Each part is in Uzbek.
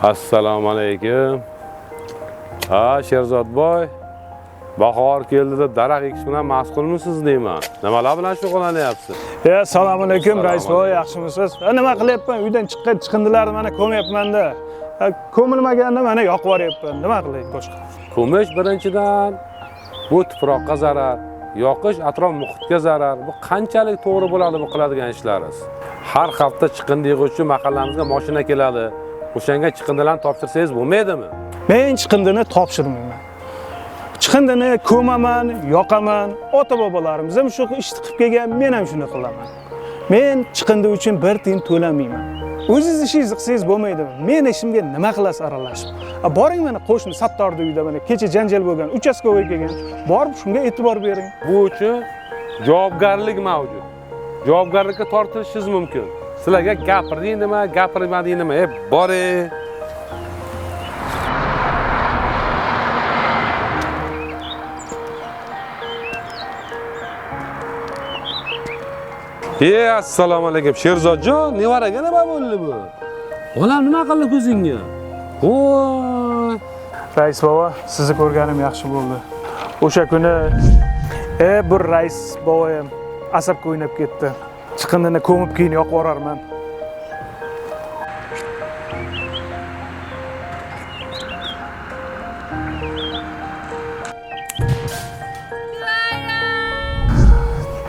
Assalomu alaykum. Ha, Sherzodboy. Bahor keldida daraxt ekish bilan mashg'ulmisiz deyman. Nimalar bilan shug'ullanyapsiz? E, assalomu alaykum Assalomu rais bobo, alaykum. Yaxshimisiz? Nima qilyapman? Uydan chiqqan chiqindilarni mana ko'myapman-da. Ko'milmaganda mana yoqib yuboryapman. Nima qilay boshqa? Ko'mish birinchidan bu tuproqqa zarar, yoqish atrof muhitga zarar. Bu qanchalik to'g'ri bo'ladi bu qiladigan ishlaringiz? Har hafta chiqindi yig'uvchi mahallamizga mashina keladi. O'shanga chiqindilarni topshirsangiz bo'lmaydimi? Men chiqindini topshirmayman. Chiqindini ko'maman, yoqaman. Ota-bobolarimiz ham shu ishni qilib kelgan, men ham shuni qilaman. Men chiqindi uchun bir tiyin to'lamayman. O'zingiz ishingizni qilsangiz bo'lmaydimi? Men ishimga nima qilasiz aralashib? Boring mana qo'shni Sattorni uyida mana kecha janjal bo'lgan, uchastkovoy kelgan. Borib shunga e'tibor bering. Bu uchun javobgarlik mavjud. Javobgarlikka tortilishingiz mumkin. Sizlarga gapirding nima, gapirmading nima? E, boring. E, assalomu alaykum Sherzodjon, nevaraga nima bo'ldi bu? Bolam nima qildi ko'zingga? Voy! Rais bobo, sizni ko'rganim yaxshi bo'ldi. O'sha kuni bir rais bobo ham asabga o'ynab ketdi. Chiqindini ko'mib keyin yoqib yuborarman.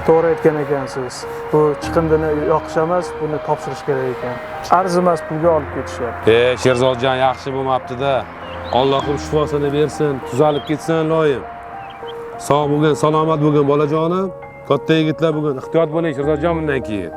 To'g'ri aytgan ekansiz. Bu chiqindini yoqish emas, buni topshirish kerak ekan. Arzimas pulga olib ketishyapti. E, Sherzodjon yaxshi bo'lmabdi-da. Allohim shifosini bersin, tuzalib ketsin loyim. Sog' bo'lgin, salomat bo'lgin bolajonim. Katta yigitlar bugun. Ehtiyot bo'ling Sherzodjon bundan keyin.